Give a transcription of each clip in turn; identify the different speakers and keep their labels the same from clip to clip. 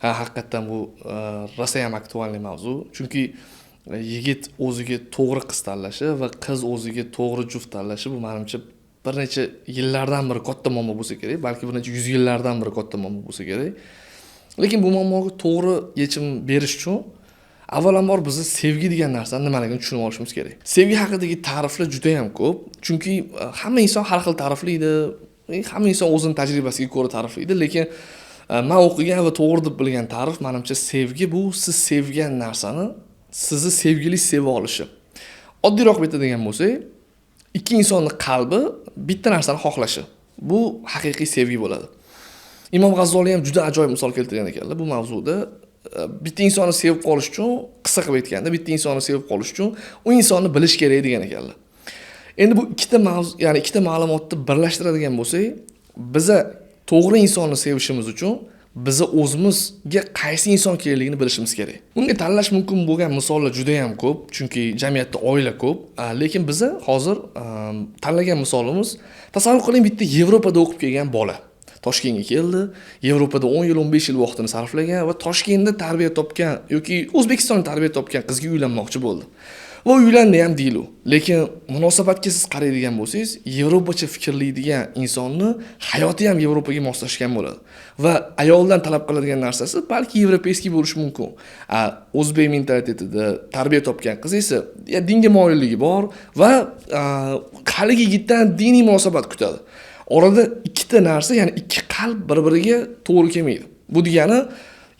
Speaker 1: Ha, haqiqatdan bu rosayam актуальный mavzu, chunki yigit o'ziga to'g'ri qiz tanlashi va qiz o'ziga to'g'ri juft tanlashi, bu, manimcha, bir necha yillardan beri katta muammo bo'lsa kerak, balki bir necha yuz yillardan beri katta muammo bo'lsa kerak. Lekin bu muammoga to'g'ri yechim berish uchun avvalambor bizni sevgi degan narsani nimaligini tushunib olishimiz kerak. Sevgi haqidagi ta'riflar juda yam ko'p, chunki hamma inson har xil ta'riflaydi, hamma inson o'zini tajribasiga ko'ra ta'riflaydi. Lekin man o'qigan va to'g'ri deb bilgan ta'rif, manimcha, sevgi bu siz sevgan narsani sizni sevgili seva olishi. Oddiyroq aytadigan bo'lsak, ikki insonni qalbi bitta narsani xohlashi, bu haqiqiy sevgi bo'ladi. Imom G'azzoliy ham juda ajoyib misol keltirgan ekanlar bu mavzuda. Bitta insonni sevib qolish uchun, qisqa qilib aytganda, bitta insonni sevib qolish uchun u insonni bilish kerak degan ekanlar. Endi bu ikkita mavzu, ya'ni ikkita ma'lumotni birlashtiradigan bo'lsak, biza to'g'ri insonni sevishimiz uchun biza o'zimizga qaysi inson kerakligini bilishimiz kerak. Bunga tanlash mumkin bo'lgan misollar juda yam ko'p, chunki jamiyatda oila ko'p. Lekin biza hozir tanlagan misolimiz, tasavvur qiling, bitta Yevropada o'qib kelgan bola Toshkentga keldi, Yevropada 10 yil, 15 yil vaqtini sarflagan va Toshkentda tarbiya topgan yoki O'zbekistonda tarbiya topgan qizga uylanmoqchi bo'ldi va uylandi ham deylik. Lekin munosabatga siz qaraydigan bo'lsangiz, yevropacha fikrlaydigan insonni hayoti ham Yevropaga moslashgan bo'ladi va ayoldan talab qiladigan narsasi balki европейский bo'lishi mumkin. A o'zbek mentalitetida tarbiya topgan qiz esa ya dinga moyilligi bor va haligi yigitdan diniy munosabat kutadi. Orada ikkita narsa, ya'ni ikki qalb bir biriga to'g'ri kelmaydi. Bu degani,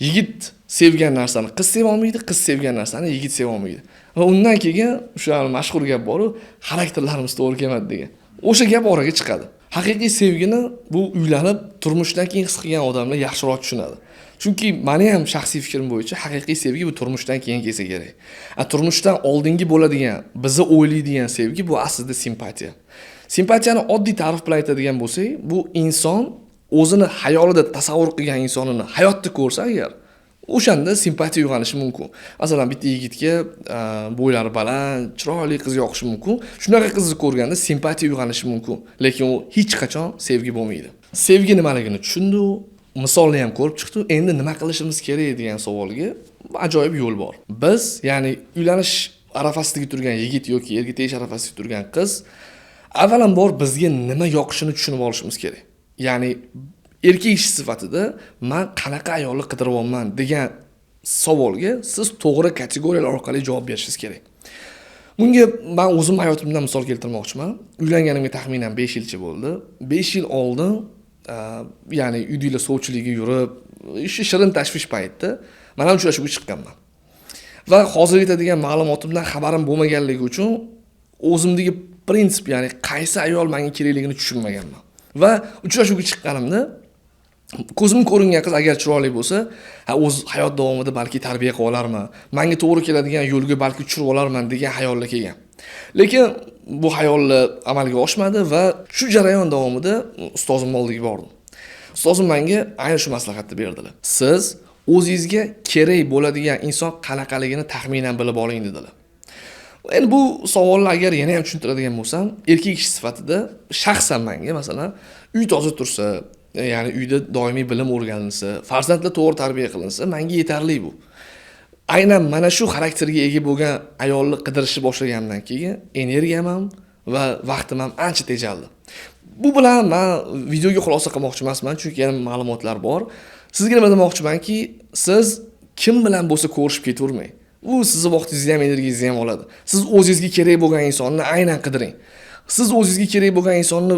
Speaker 1: yigit sevgan narsani qiz sevolmaydi, qiz sevgan narsani yigit sevolmaydi. Va undan keyin o'sha mashhur gap boru, xarakterlarimiz to'g'ri kelmadi degan, o'sha gap oraga chiqadi. Haqiqiy sevgini bu uylanib, turmushdan keyin his qilgan odamlar yaxshiroq tushunadi, chunki mani ham shaxsiy fikrim bo'yicha haqiqiy sevgi bu turmushdan keyin kelsa kerak. A turmushdan oldingi bo'ladigan, bizni o'ylaydigan sevgi bu aslida simpatiya. Simpatiyani oddiy ta'rif bilan aytadigan bo'lsak, bu inson o'zini xayolida tasavvur qilgan insonini hayotda ko'rsa agar, o'shanda simpatiya uyg'onishi mumkin. Masalan, bitta yigitga bo'ylari baland, chiroyli qiz yoqishi mumkin. Shunaqa qizni ko'rganda simpatiya uyg'onishi mumkin, lekin u hech qachon sevgi bo'lmaydi. Sevgi nimaligini tushundi, misolni ham ko'rib chiqdi. Endi nima qilishimiz kerak degan savolga ajoyib yo'l bor. Biz, ya'ni uylanish arafasidagi turgan yigit yoki erga tegish arafasida turgan qiz, avvalambor bizga nima yoqishini tushunib olishimiz kerak. Ya'ni erkak kishi sifatida man qanaqa ayolni qidiryapman degan savolga siz to'g'ri kategoriyalar orqali javob berishingiz kerak. Bunga man o'zim hayotimdan misol keltirmoqchiman. Uylanganimga taxminan 5 yilcha bo'ldi. 5 yil oldin, ya'ni uydagilar sovchiligi yurib, shu shirin tashvish paytda man ham uchrashuvga chiqqanman va hozir aytadigan ma'lumotimdan xabarim bo'lmaganligi uchun o'zimdagi prinsip, ya'ni qaysi ayol menga kerakligini tushunmaganman. Va uchrashuvga chiqqanimda ko'zimga ko'ringan qiz agar chiroyli bo'lsa, ha, o'z hayot davomida balki tarbiya qilib olarman, manga to'g'ri keladigan yo'lga balki tushirib olarman degan xayollar kelgan. Lekin bu xayollar amalga oshmadi va shu jarayon davomida ustozimni oldiga bordim. Ustozim menga ayni shu maslahatni berdilar: "Siz o'zingizga kerak bo'ladigan inson qanaqaligini taxminan bilib oling", dedilar. Endi bu savolni agar yana ham tushuntiradigan bo'lsam, erkak kishi sifatida shaxsan manga, masalan, uy toza tursa, ya'ni uyda doimiy bilim o'rganilsa, farzandlar to'g'ri tarbiya qilinsa, manga yetarli bu. Aynan mana shu xarakterga ega bo'lgan ayolni qidirishni boshlaganimdan keyin energiyam ham va vaqtim ham ancha tejaldi. Bu bilan man videoga xulosa qilmoqchi emasman, chunki yana ma'lumotlar bor. Sizga nima demoqchimanki, siz kim bilan bo'lsa ko'rishib ketavermang. U sizni vaqtingizni ham, energiyangizni ham oladi. Siz o'zingizga kerak bo'lgan insonni aynan qidiring. Siz o'zingizga kerak bo'lgan insonni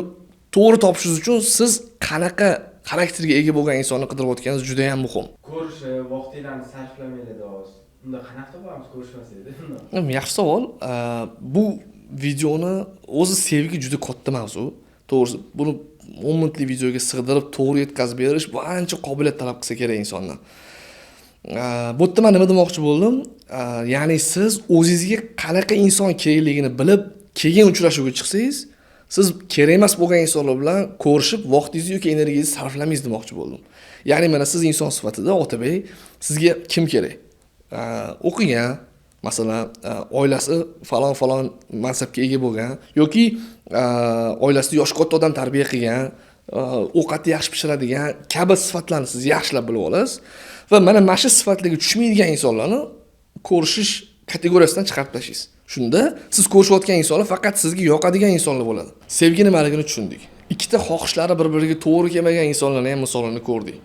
Speaker 1: to'g'ri topishingiz uchun siz qanaqa xarakterga ega bo'lgan insonni qidirayotganingiz juda ham muhim.
Speaker 2: Ko'rishib, vaqtinglarni sarflamanglar deyapsiz. Unda qanaqa topamiz ko'rishmasak?
Speaker 1: Yaxshi savol. Bu videoni o'zi, sevgi juda katta mavzu, to'g'risi. Buni 10 minutlik videoga sig'dirib, to'g'ri yetkazib berish, bu ancha qobiliyat talab qilsa kerak insondan. Bu yerda man nima demoqchi bo'ldim? Ya'ni siz o'zingizga qanaqa inson kerakligini bilib, keyin uchrashuvga chiqsangiz, siz kerak emas bo'lgan insonlar bilan ko'rishib, vaqtingizni yoki energiyangizni sarflamaysiz demoqchi bo'ldim. Ya'ni mana siz inson sifatida, Otabek, sizga kim kerak? O'qigan, masalan, oilasi falon falon mansabga ega bo'lgan yoki oilasida yoshi katta odam tarbiya qilgan. Ovqatni yaxshi pishiradigan kabi sifatlarni siz yaxshilab bilib olasiz va mana shu sifatlarga tushmaydigan insonlarni ko'rishish kategoriyasidan chiqarib tashlaysiz. Shunda siz ko'rishayotgan insonlar faqat sizga yoqadigan insonlar bo'ladi. Sevgi nimaligini tushundik. Ikkita xohishlari bir-biriga to'g'ri kelmagan insonlarni ham misolini ko'rdik.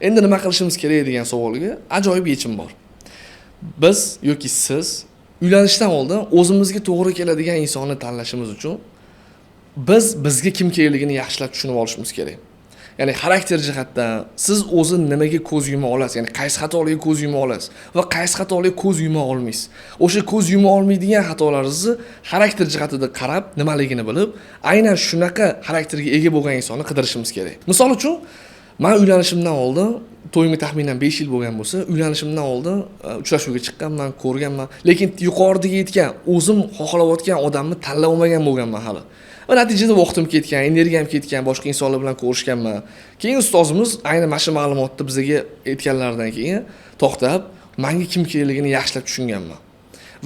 Speaker 1: Endi nima qilishimiz kerak degan savolga ajoyib yechim bor. Biz yoki siz uylanishdan oldin o'zimizga to'g'ri keladigan insonni tanlashimiz uchun biz bizga kim kerakligini yaxshilab tushunib olishimiz kerak. Ya'ni xarakter jihatdan siz o'zi nimaga ko'z yuma olasiz, ya'ni qaysi xatolarga ko'z yuma olasiz va qaysi xatolarga ko'z yuma olmaysiz. O'sha ko'z yuma olmaydigan xatolaringizni xarakter jihatida qarab, nimaligini bilib, aynan shunaqa xarakterga ega bo'lgan insonni qidirishimiz kerak. Misol uchun, men uylanishimdan oldin, to'yimga taxminan 5 yil bo'lgan bo'lsa, uylanishimdan oldin uchrashuvga chiqqanman, ko'rganman, lekin yuqoridagi aytgan, o'zim xohlayotgan odamni tanlab olmagan bo'lganman hali. Va natijada vaqtim ketgan, energiyam ketgan, boshqa insonlar bilan ko'rishganman. Keyin ustozimiz aynan mana shu ma'lumotni bizga aytganlaridan keyin to'xtab, menga kim kerakligini yaxshilab tushunganman.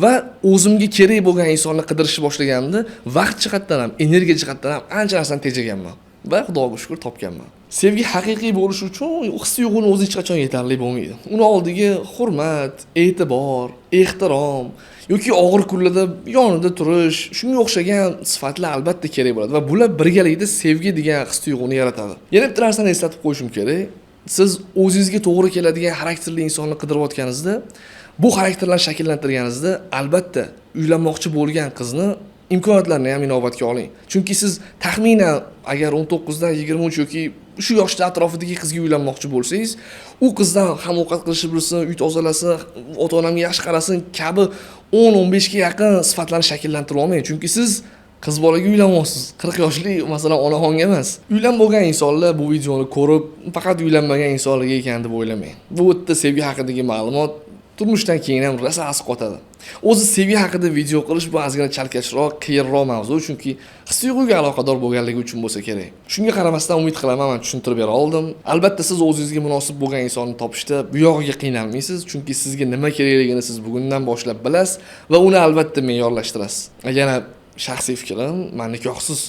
Speaker 1: Va o'zimga kerak bo'lgan insonni qidirishni boshlaganimda vaqt jihatdan ham, energiya jihatdan ham ancha narsani tejaganman. Va Xudoga shukr topganman. Sevgi haqiqiy bo'lishi uchun his tuyg'uni o'zi hech qachon yetarli bo'lmaydi. Uni oldiga hurmat, e'tibor, ehtirom yoki og'ir kunlarda yonida turish, shunga o'xshagan sifatlar albatta kerak bo'ladi va bular birgalikda sevgi degan his tuyg'uni yaratadi. Yana bitta narsani eslatib qo'yishim kerak. Siz o'zingizga to'g'ri keladigan xarakterli insonni qidirayotganingizda, bu xarakterlarni shakllantirganingizda albatta uylanmoqchi bo'lgan qizni imkoniyatlarini ham inobatga oling. Chunki siz taxminan agar 19 dan 23 yoki shu yoshda atrofidagi qizga uylanmoqchi bo'lsangiz, u qizdan ham ovqat qilishni bilsin, uy tozalasin, ota-onamga yaxshi qarasin kabi 10-15 ga yaqin sifatlarni shakllantira olmang. Chunki siz qiz bolaga uylanyapsiz, 40 yoshli masalan onaxonga emas. Uylanib bo'lgan insonlar bu videoni ko'rib, faqat uylanmagan insonlarga ekan deb o'ylamang. Bu yerda sevgi haqidagi ma'lumot turmushdan keyin ham rosa asqotadi. O'zi sevgi haqida video qilish bu ozgina chalkashroq, qiyinroq mavzu, chunki his tuyg'uga aloqador bo'lganligi uchun bo'lsa kerak. Shunga qaramasdan umid qilaman, men tushuntirib bera oldim. Albatta siz o'zingizga munosib bo'lgan insonni topishda bu yog'iga qiynalmaysiz, chunki sizga nima kerakligini siz bugundan boshlab bilasiz va uni albatta me'yorlashtirasiz. Yana shaxsiy fikrim, men nikohsiz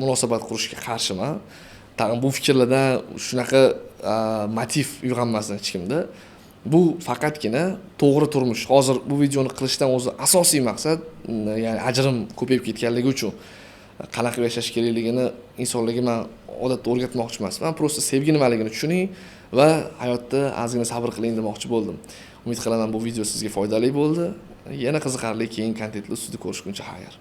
Speaker 1: munosabat qurishga qarshiman. Tag'in bu fikrlardan shunaqa motiv uyg'onmasin hech kimda. Bu faqatgina to'g'ri turmush. Hozir bu videoni qilishdan o'zi asosiy maqsad, ya'ni ajrim ko'payib ketganligi uchun qanaqa yashash kerakligini insonlarga men odatda o'rgatmoqchi emasman. Просто sevgi nimaligini tushuning va hayotda ozgina sabr qiling demoqchi bo'ldim. Umid qilaman bu video sizga foydali bo'ldi. Yana qiziqarli keyin kontentlar ustida ko'rishguncha xayr.